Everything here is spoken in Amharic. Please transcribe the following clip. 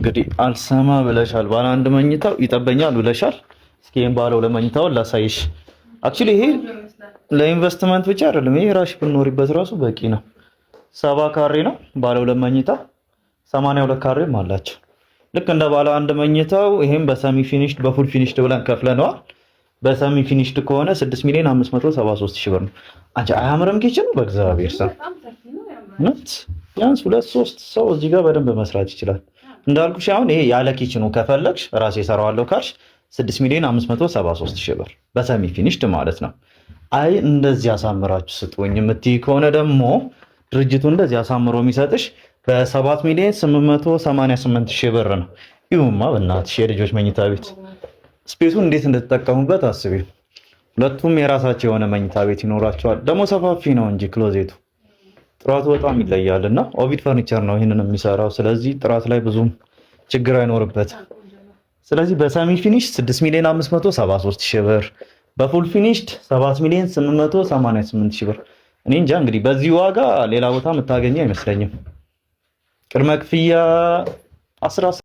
እንግዲህ አልሰማ ብለሻል። ባለ አንድ መኝታው ይጠበኛል ብለሻል። እስኪ ይሄን ባለ ሁለት መኝታውን ላሳይሽ። Actually ይሄ ለኢንቨስትመንት ብቻ አይደለም፣ ይሄ ራሽ ብትኖሪበት ራሱ በቂ ነው። 70 ካሬ ነው ባለ ሁለት መኝታ፣ 82 ካሬም አላቸው። ልክ እንደ ባለ አንድ መኝታው ይሄም በ semi finished፣ በ full finished ብለን ከፍለነዋል። በ semi finished ከሆነ 6 ሚሊዮን 573 ሺህ ብር ነው። አንቺ አያምርም kitchen ኑ? በእግዚአብሔር ስም። በጣም ሰፊ ነው፣ ያምራል። እውነት ቢያንስ ሁለት ሶስት ሰው እዚህ ጋር በደንብ መስራት ይችላል። እንዳልኩሽ አሁን ይሄ ያለ kitchen ኑ ከፈለግሽ፣ ራሴ እሰራዋለሁ ካልሽ 6 ሚሊዮን 573 ሺህ ብር በ semi finished ማለት ነው። አይ እንደዚህ አሳምራችሁ ስጡኝ የምትይ ከሆነ ደግሞ ድርጅቱ እንደዚህ አሳምሮ የሚሰጥሽ በ7 ሚሊዮን 888 ሺህ ብር ነው። ይሁማ በእናትሽ የልጆች መኝታ ቤት space ኡን እንዴት እንደተጠቀሙበት አስቢው። ሁለቱም የራሳቸው የሆነ መኝታ ቤት ይኖራቸዋል። ደግሞ ሰፋፊ ነው እንጂ closet ኡ ጥራቱ በጣም ይለያል እና ኦቪድ ፈርኒቸር ነው ይህንን የሚሰራው። ስለዚህ ጥራት ላይ ብዙም ችግር አይኖርበትም። ስለዚህ በ semi finished 6 ሚሊዮን 573 ሺህ ብር፣ በ full finished 7 ሚሊዮን 888 ሺህ ብር። እኔ እንጃ እንግዲህ በዚህ ዋጋ ሌላ ቦታ የምታገኘው አይመስለኝም። ቅድመ ክፍያ 10